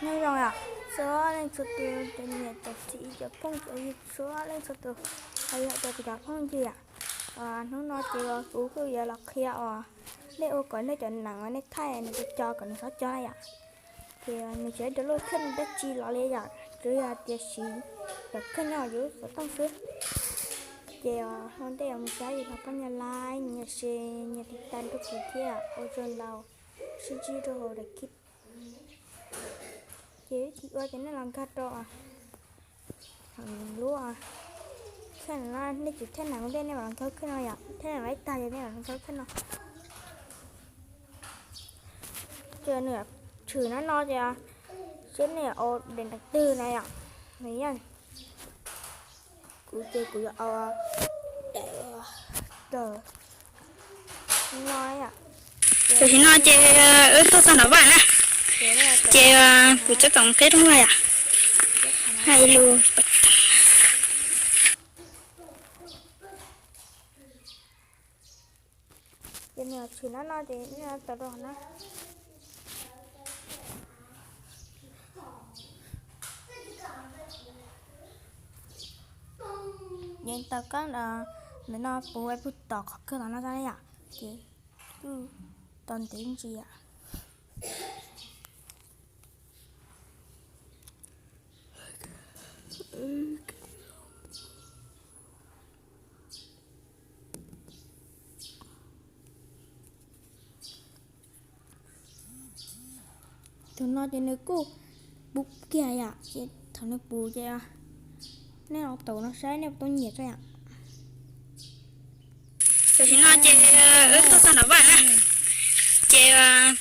Nyob zoo yom, txhua leej txhua tus, cov niam cov txiv cov phooj cov ywg txhua leej txhua tus, los yog cov kuv cov phooj ywg yom. Hnub no ces kuv kuj yuav los qhia os, nej ua kom nej cov nees uas nej thaij nws co co kom nws txhob co na yom. Ces nws tsis ua lub kheej dab tsi los li yom, tsuas yog tias siv cov kheej nyob hauv yus xov tooj xwb. Ces ua ntej mus saib yus los pab nias like, nias share, nias tiv tas rau kuv thiab ua tsaug ntau, sib ntsib rau hauv daim clip. Ces vib thib ua ces nej los nkag rau lub kheej no, nej tsis thaij nees ua ntej nej mam los nkag kheej no yom, thaij nees ib tag ces nej mam los nkag kheej no. Ces nws tshwm no no ces seb nej ua daim nees twg na yom. Nws yog kuv ces kuv yuav ua daim no yom. Tam sim no ces wb tuaj txog nram vaj na, ces kuv txawm tau qhib rooj vag yom. Hais lus. Ces nws tshwm no no ces nej tau rau na. Ces tau kab ntawm no puv puag tom qhov kawg los no tau yom, ces kuj tau ntev ntsis yom. Tus no ces nws kuj puv kiag yom, ces thaum nws puv ces nej los taus no saib nej puas tau nyiam tso yom. Tam sim no ces wb tuaj txog nram vaj na, ces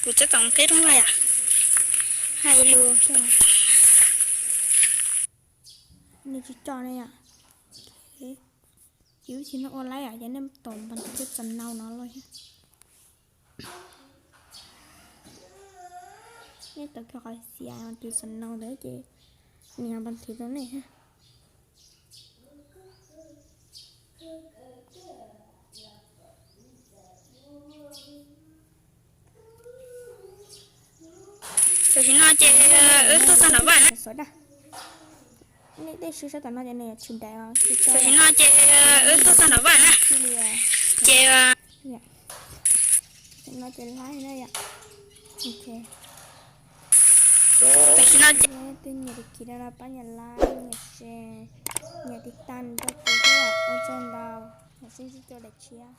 kuv txawm tau qhib rooj vag yom. Hais lus, nws tsis co na yom. Ces wb tsis no ua laib yom, ces nej taus npas tiv rau txom nau no los thiab. Nej taus kiag qhov xiav tiv txom nau ntawd ces nws npas tiv rau nej thiab. Tam sim no ces wb tuaj txog nram vaj na. Nej tej sib sab tom no ces nws yuav tshwm daim, tam sim no ces wb tuaj txog nram vaj na, ces tam sim no ces laib na yom. Ok, tam sim no ces twb nyiam tus khiv no los pab nias like, nias share, nias tiv tas rau kuv thiab, ua tsaug ntau, mam sib ntsib rau daim tshiab.